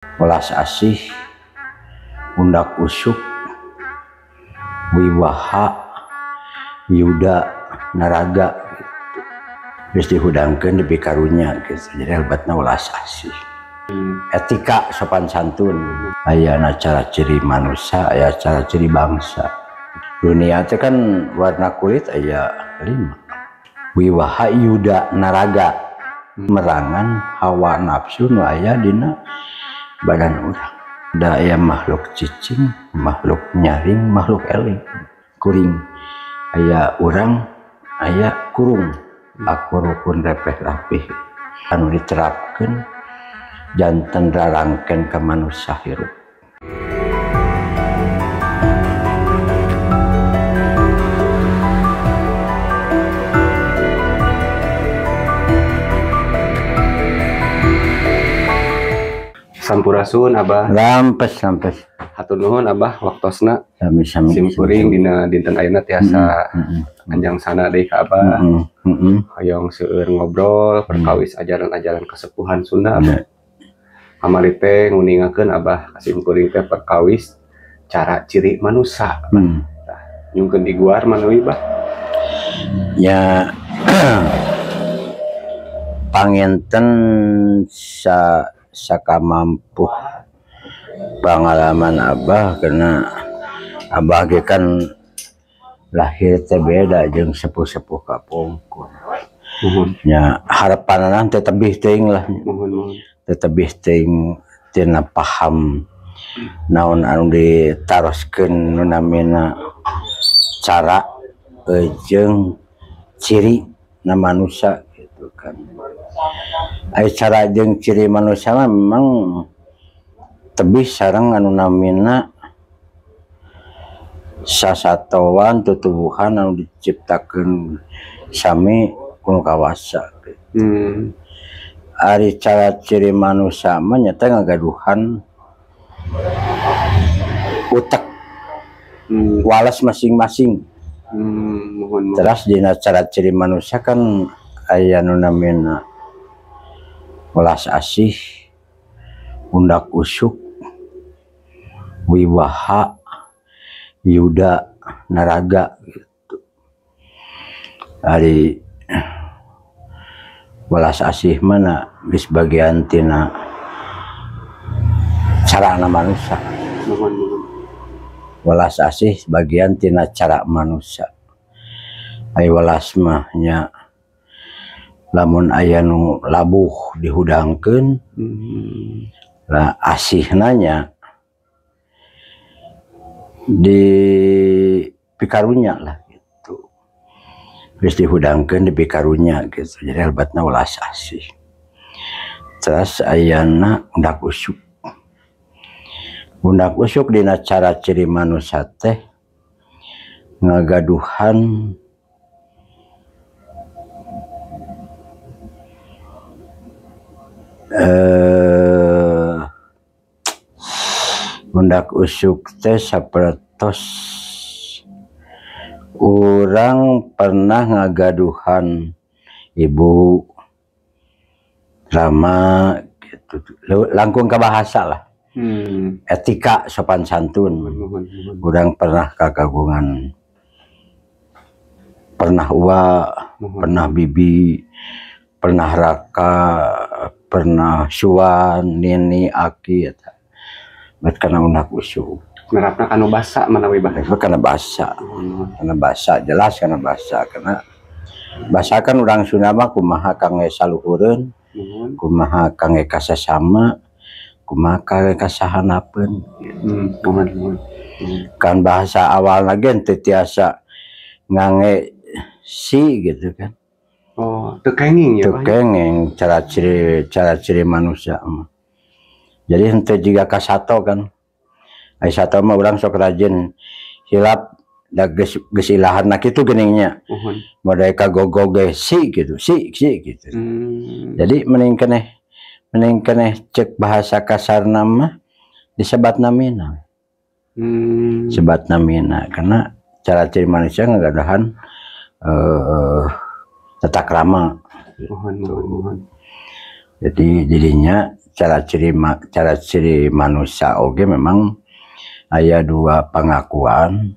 Welas asih, undak usuk, wiwaha, yuda, naraga gitu. Geus dihudangkeun dipikarunya gitu. Jadi hebatna welas asih. Etika sopan santun. Aya cara ciri manusia, aya cara ciri bangsa. Dunia teh kan warna kulit aya 5. Wiwaha, yuda, naraga. Merangan hawa nafsu nu aya dina badan urang. Da aya makhluk cicing, makhluk nyaring, makhluk eling. Kuring aya urang, aya kurung. Akur rukun repeh rapih anu diterapkeun janten rarangken ka manusia hirup. Sampurasun Abah. Rampes rampes. Hatur nuhun Abah waktosna. Sami-sami. Simkuring dina dinten ayeuna tiasa anjang sana deui ka Abah. Hoyong seueur ngobrol perkawis ajaran-ajaran kesepuhan Sunda Abah. Kamari teh nguningakeun Abah ka simkuring teh perkawis cara ciri manusa. Tah, nyungkeun diguar manawi Bah. Ya panginten sa sakamampuh pengalaman Abah karena Abah ge kan lahir teh beda jeung sepuh-sepuh kapungkur. Nya harapanna teh tebih teuing lah. Teh tebih teuing tina paham naon anu ditaroskeun nu namina cara jeung ciri na manusia gitu kan. Ai cara jeung ciri manusia mah memang tebih sareng anu namina sasatoan tutubuhan anu diciptakeun sami ku nu kawasa gitu. Ari cara ciri manusia mah nyata ngagaduhan utek wales masing-masing. Terus dina cara ciri manusia kan aya nu namina welas asih, undak usuk, wiwaha, yuda, naraga gitu. Ari welas asih mana geus bagian tina carana manusia. Welas asih bagian tina cara manusia. Ari welas mah nya lamun aya nu labuh dihudangkeun, lah asihna nya di pikarunya lah gitu. Geus dihudangkeun di pikarunya gitu. Jadi hebatna welas asih. Terus ayana undak usuk. Undak usuk dina cara ciri manusia teh ngagaduhan undak usuk teh sapertos urang pernah ngagaduhan ibu rama gitu, langkung ke bahasa lah. Etika sopan santun. Urang pernah kakagungan, pernah uwa, pernah bibi, pernah raka, pernah suan, nini, aki eta. Bet kana undak usuk. Nerapna kanu basa manawi Bah. Kana basa. Kana basa jelas kana basa karena basa kan urang Sunda mah kumaha kangge saluhureun, kumaha kangge kasasama, kumaha kangge kasahanapeun. Kan bahasa awalna ge teu tiasa ngange si gitu kan. Oh, teu kenging ya, Teu kenging cara ciri manusia mah. Jadi henteu jiga ka sato kan. Ai sato mah urang sok rajin hilap da geus ilahanna kitu geuning nya. Modai kagogog ge si gitu, si gitu. Jadi mending keneh cek bahasa kasarna mah disebat namina. Sebat namina karena cara ciri manusia ngagaduhan tata krama. Jadi jadinya Cara ciri manusia oge memang aya dua pengakuan,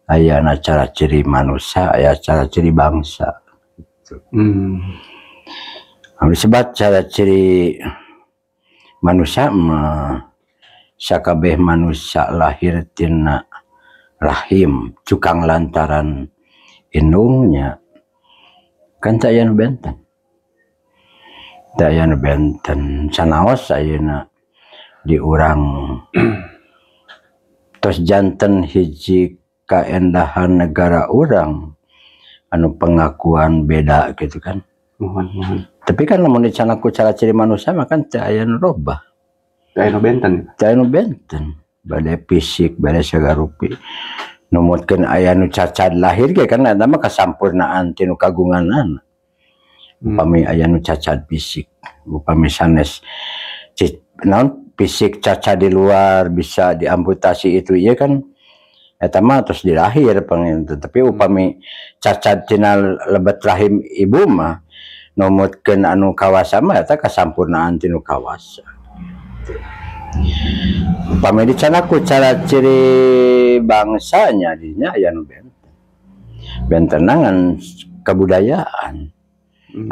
ayana cara ciri manusia, aya cara ciri bangsa. Disebut cara ciri manusia mah sakabeh manusia lahir tina rahim cukang lantaran indungnya kan teu aya nu benten, teu aya nu benten sanaos ayeuna di urang tos janten hiji kaendahan negara urang anu pengakuan beda gitu kan. Muhun. Tapi kan lamun dicandak ku cara ciri manusia mah kan teu aya nu robah. Teu aya nu benten. Teu aya nu benten. Bade fisik, bade sagarupi. Numutkeun aya nu cacad lahir ge kan eta mah kasampurnaan ti nu kagunganana. Upami aya nu cacad fisik, upami sanes naon fisik cacad di luar bisa diamputasi itu ieu kan eta mah tos di lahir panginten. Tapi upami cacad tina lebet rahim ibu mah numutkeun anu kawasa mah eta kasampurnaan ti nu kawasa. Upami dicandak ku cara ciri bangsanya dinya aya nu benten. Bentenna ngan kebudayaan,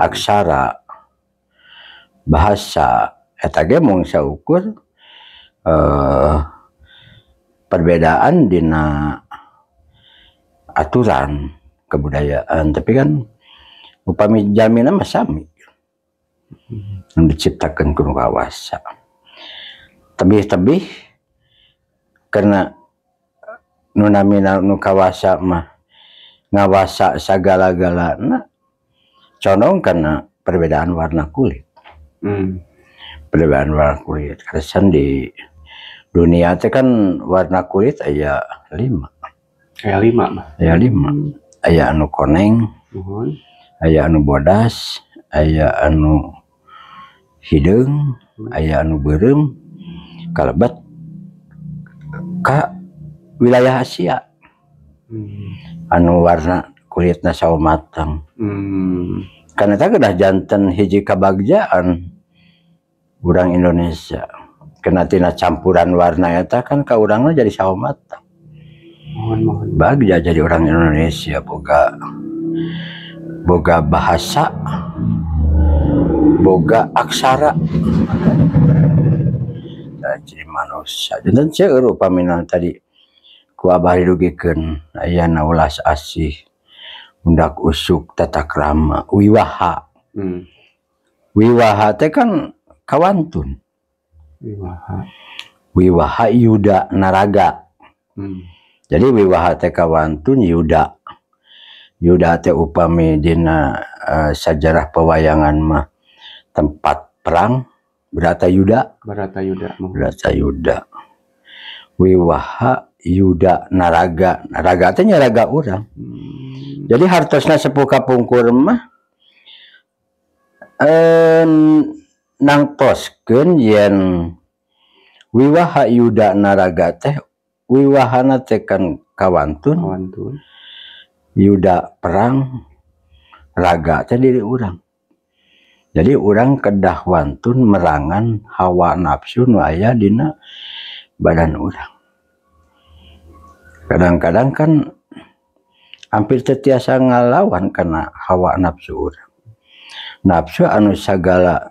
aksara, bahasa eta ge mung saukur perbedaan dina aturan kebudayaan, tapi kan upami jalmina mah sami. Nu diciptakeun ku nu kawasa. Tebih-tebih karena nu namina nu kawasa mah ngawasa sagala-galana condong karena perbedaan warna kulit. Perbedaan warna kulit. Karena di dunia teh kan warna kulit aya 5. Aya 5 mah. Aya 5. Aya anu koneng, aya anu bodas, aya anu hideung, aya anu beureum, kalebet ka wilayah Asia. Anu warna kulitna sawo matang. Karena eta kedah janten hiji kabagjaan urang Indonesia. Kena tina campuran warna eta kan ka urangna jadi sawo matang. Mohon. Bagja jadi orang Indonesia boga boga bahasa, boga aksara. Ciri manusia. Janten seueur upamina tadi ku abah didugikeun ayana ulas asih, undak usuk tata krama, wiwaha. Wiwaha teh kan kawantun. Wiwaha. Wiwaha yuda naraga. Jadi wiwaha teh kawantun yuda. Yuda teh upami dina sajarah pewayangan mah tempat perang Bratayuda. Bratayuda. Bratayuda. Wiwaha yuda naraga. Naraga teh nya raga urang. Jadi hartosna sepuh kapungkur mah nangtoskeun yen wiwaha yuda naraga teh wiwahana teh kan kawantun. Kawantun. Yuda perang, raga teh diri urang. Jadi urang kedah wantun merangan hawa nafsu nu aya dina badan urang. Kadang-kadang kan hampir teu tiasa ngalawan kana hawa nafsu urang. Nafsu anu sagala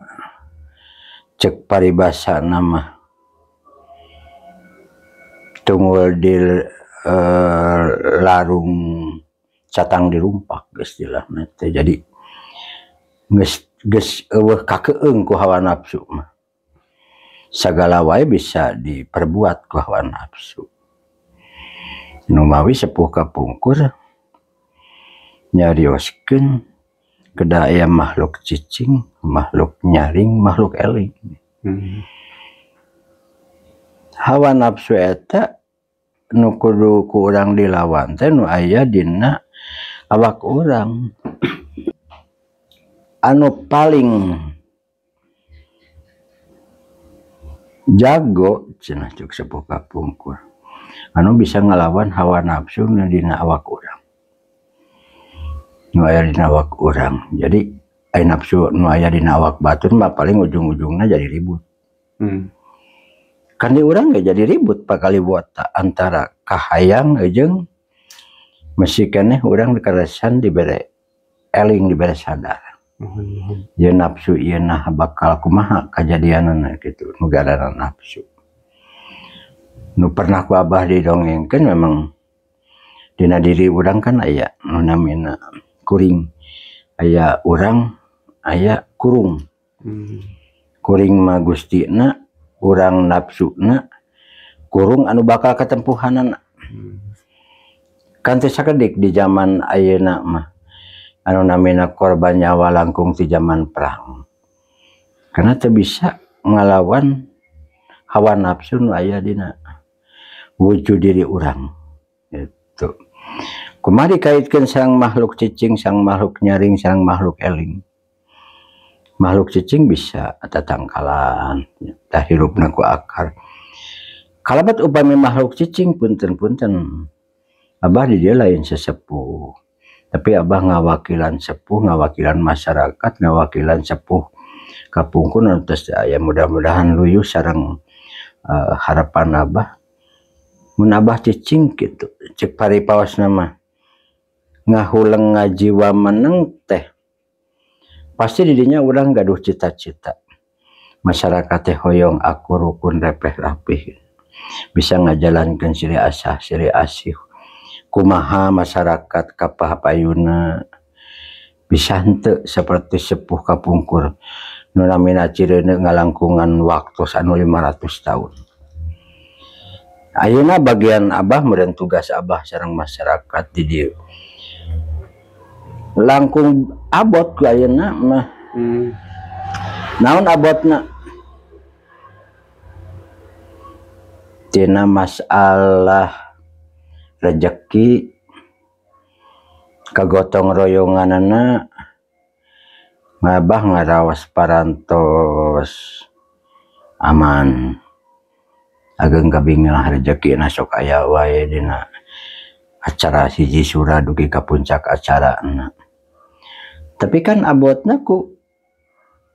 cek paribasa nama tunggul di larung catang dirumpak geus istilahna teh. Jadi geus geus eueuh kakeung ku hawa nafsu mah. Sagala wae bisa diperbuat ku hawa nafsu. Numawi sepuh kapungkur nyarioskeun kedah aya makhluk cicing, makhluk nyaring, makhluk eling. Hawa nafsu eta nu kudu ku urang dilawan teh nu aya dina awak urang. Anu paling jago cenah cuk sepuh kapungkur anu bisa ngelawan hawa nafsu nu dina awak urang, nu aya dina awak urang. Jadi Ai nafsu nu aya dina awak batur mah paling ujung-ujungna jadi ribut. Kan di urang ge jadi ribut pakaliwota antara kahayang jeung masih keneh urang dikaresan dibere eling dibere sadar. Ieu nafsu ieu nah bakal kumaha kajadianana kitu nu gara nafsu. Nu pernah ku abah didongengkeun memang dina diri urang kan aya nu namina kuring. Aya urang aya kurung. Kuring mah gustina, urang nafsuna, kurung anu bakal katempuhanana. Kan teu sakedik di zaman ayeuna mah anu namina korban nyawa langkung ti zaman perang. Karena teu bisa ngalawan hawa nafsu nu aya dina wujud diri urang gitu. Kumaha dikaitkeun sareng makhluk cicing, sareng makhluk nyaring, sareng makhluk eling. Makhluk cicing bisa tatangkalan, tah hirupna ku akar. Kalabat upami makhluk cicing punten-punten abah di dieu lain sesepuh. Tapi abah ngawakilan sepuh, ngawakilan masyarakat, ngawakilan sepuh kapungkur anu tos aya mudah-mudahan luyuh sareng harapan abah. Mun abah cicing kitu cek paripaosna mah ngahuleng ngajiwa meneng teh pasti didinya urang gaduh cita-cita masyarakat teh hoyong akur rukun repeh rapih bisa ngajalankeun silih asah silih asih kumaha masyarakat kapahapayuna bisa henteu seperti sepuh kapungkur nu namina Cireuneu ngalangkungan waktu anu 500 tahun. Ayeuna bagian abah meureun tugas abah sareng masyarakat di dieu langkung abot ku ayeuna mah. Naon abotna? Tina masalah rejeki kagotong royonganana ngabah ngarawas parantos aman ageng kabingah rejeki na sok aya wae dina acara hiji sura dugi ka puncak acarana. Tapi kan abotna ku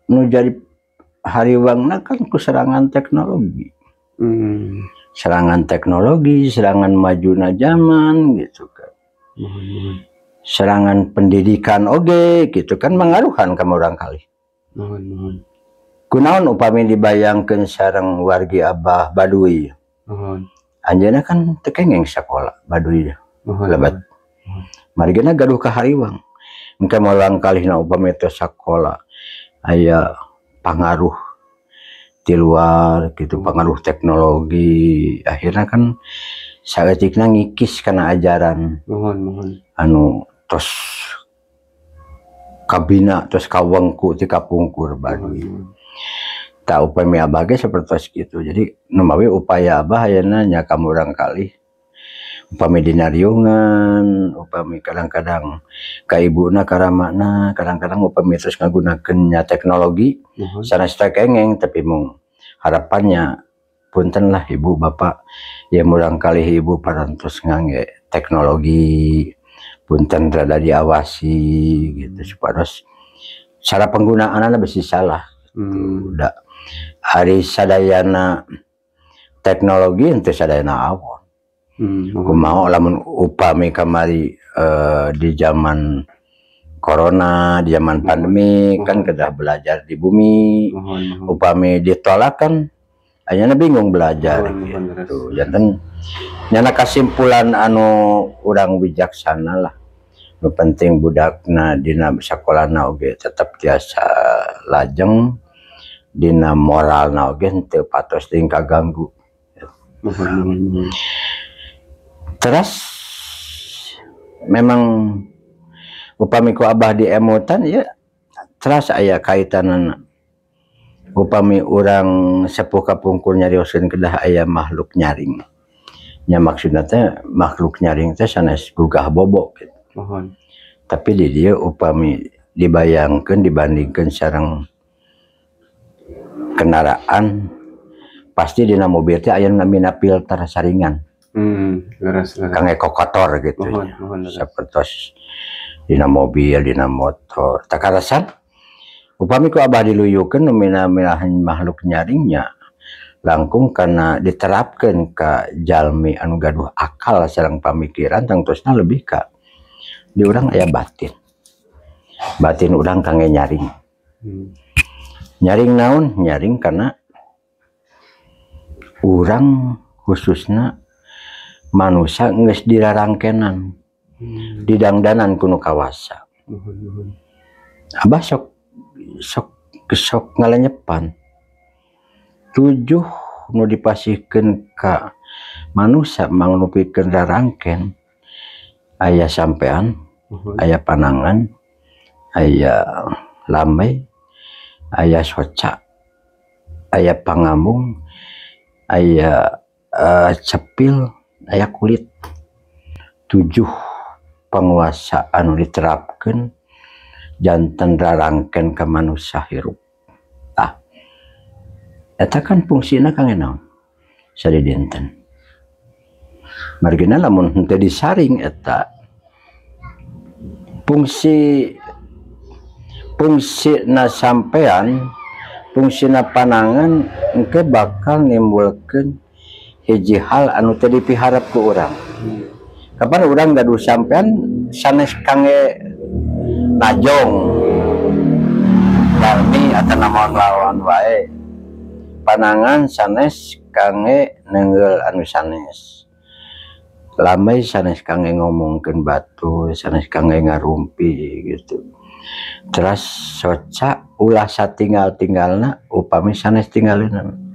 nu jadi hariwangna kan ku serangan teknologi. Serangan teknologi, serangan majuna zaman gitu kan. Serangan pendidikan oge gitu kan mengaruhan ka urang kali. Kunaon upami dibayangkeun sareng wargi abah Baduy. Anjeunna kan teu kengeng sakola Baduy lebat. Margina gaduh kahariwang. Engke moal kalihna upami teu sakola aya pangaruh di luar gitu, pengaruh teknologi akhirnya kan saeutikna ngikis kana ajaran anu tos kabina tos kawengku ti kapungkur Baduy. Tak upami abah ge sapertos kitu. Jadi numawi upaya abah ayeuna nya ka murang kalih upami dina riungan, upami kadang-kadang ka ibuna ka ramana, kadang-kadang upami terus ngagunakeun nya teknologi sanes teh kengeng tapi mung harapannya punten lah ibu bapak ya murang kalih ibu parantos ngangge teknologi punten rada diawasi gitu supados cara penggunaanna bisi salah. Udah hari sadayana teknologi henteu sadayana awon. Kumaha lamun upami kamari di zaman corona, di zaman pandemi kan kedah belajar di bumi. Upami ditolak kan ayeuna bingung belajar gitu. Janten nyana kasimpulan anu urang bijaksana lah. Nu penting budakna dina sakolana oge tetep tiasa lajeng, dina moralna oge henteu patos deui kaganggu. Terus memang upami ku abah di emutan ya terus aya kaitanana. Upami urang sepuh kapungkur nyarioskeun kedah aya makhluk nyaring. Nya maksudna teh makhluk nyaring teh sanes gugah bobo gitu. Tapi di dieu upami dibayangkeun dibandingkeun sareng kendaraan pasti dina mobil teh aya nu namina filter saringan. Kangge kokotor gitu. Sapertos dina mobil, dina motor. Takarasan Upami ku Abah diluyukeun nu mina-minahan makhluk nyaringnya langkung karena diterapkan ka jalmi anu gaduh akal sareng pamikiran, tangtosna lebih ka di urang aya batin. Batin urang kangge nyaring. Nyaring naon? Nyaring karena urang khususna manusia geus dirarangkenan, didangdanan ku nu kawasa. Muhun, muhun. Abah sok sok sok ngalenyepan tujuh nu dipasihkeun ka manusia mangrupikeun rarangken, aya sampean, aya panangan, aya lambey, aya soca, aya pangamung, aya cepil, aya kulit. Tujuh penguasa anu diterapkeun janten rarangken ka manusia hirup. Tah, eta kan fungsina kangge naon sadidinten? Margina lamun henteu disaring eta fungsi, fungsina sampean, fungsina panangan, engke bakal nimbulkeun hiji hal anu teu dipiharep ku urang. Kapan urang gaduh sampean sanes kangge najong jalmi atau naon lawan wae, panangan sanes kangge nenggel anu sanes, lambey sanes kangge ngomongkeun batur, sanes kangge ngarumpi gitu. Terus soca ulah satinggal-tinggalna upami sanes tinggaleunana.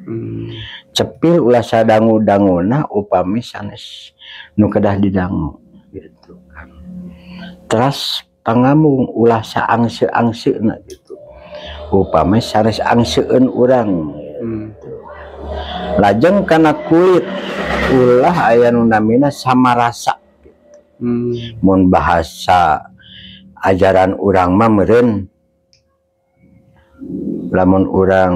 Cepil ulah sadangu-danguna upami sanes nu kedah didangu gitu kan. Terus pangamung ulah saangse-angseuna gitu upami sanes angseun urang gitu. Lajeng kana kulit ulah aya nu namina samarasa gitu. Mun bahasa ajaran urang mah meureun lamun urang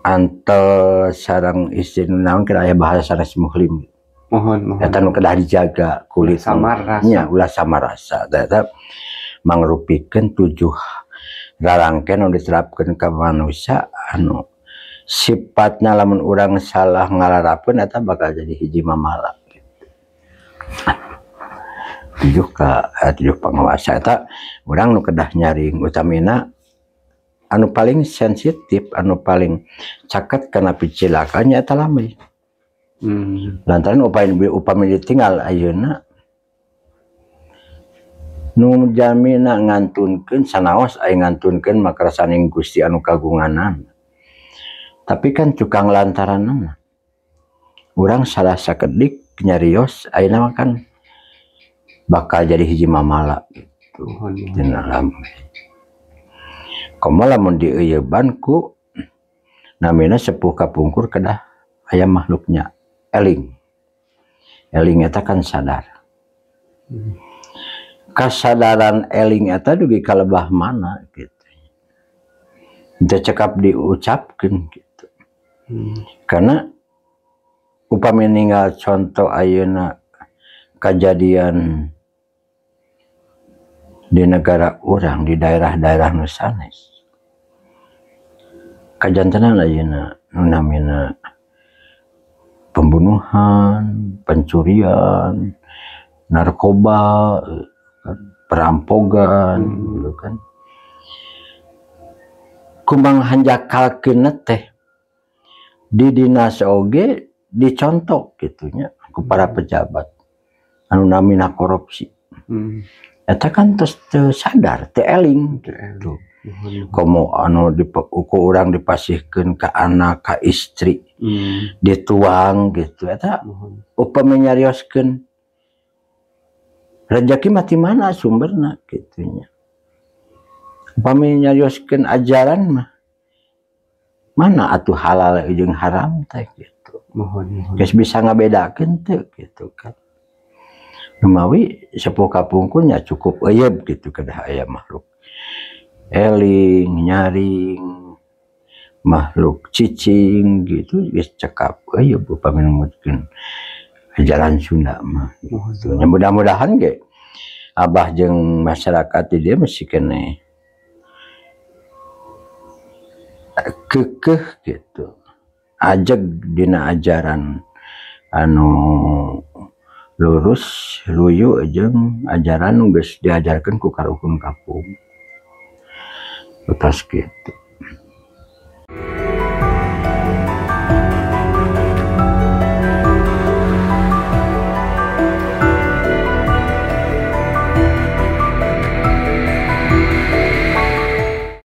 antel sareng istri naon kira aya bahasa sanes muhrim. Muhun, muhun. Eta nu kedah dijaga kulit. Samar rasa. Nya, ulah samarasa. Eta mangrupikeun tujuh rarangken anu diterapkeun ka manusia anu sifatna lamun urang salah ngalarapkeun eta bakal jadi hiji mamala gitu. Tujuh ka tujuh penguasa eta urang nu kedah nyaring, utamina anu paling sensitif, anu paling caket kana picilaka nya eta lambey. Lantaran upami upami ditinggal ayeuna nu jamina ngantunkeun sanaos aya ngantunkeun makarsaning Gusti anu kagunganan. Tapi kan tukang lantaranna urang salah sakedik nyarios ayeuna mah kan bakal jadi hiji mamala gitu. Muhun, muhun. Dina lambey. Komo lamun dieuyeban ku namina sepuh kapungkur kedah aya makhluknya eling. Eling eta kan sadar. Kasadaran eling eta dugi ka lebah mana gitu. Teu cekap diucapkeun gitu. Karena upami ninggal contoh ayeuna kejadian di negara urang, di daerah-daerah nu sanes. Kajantenan ayeuna nu namina pembunuhan, pencurian, narkoba, kan, perampokan, gitu kan. Kumbang hanjakalkeun teh di dinas oge dicontok gitu nya ku para pejabat anu namina korupsi. Eta kan tos teu sadar, teu eling Teu eling. gitu. Muhun, muhun. Komo anu ku urang dipasihkeun ka anak, ka istri, dituang gitu. Eta Muhun. upami nyarioskeun rezeki mah ti mana sumberna gitu nya. Upami nyarioskeun ajaran mah mana atuh halal jeung haram teh gitu. Muhun, muhun. Geus bisa ngabedakeun teu gitu kan. Numawi sepuh kapungkur nya cukup euyeub gitu kedah aya makhluk eling, nyaring, makhluk cicing gitu geus cekap euyeub upami numutkeun ajaran Sunda mah gitu. Nya mudah-mudahan ge Abah jeung masyarakat di dieu masih keneh Keukeuh gitu, ajeg dina ajaran anu lurus, luyu jeung ajaran nu geus diajarkeun ku karuhun kampung. Tos gitu.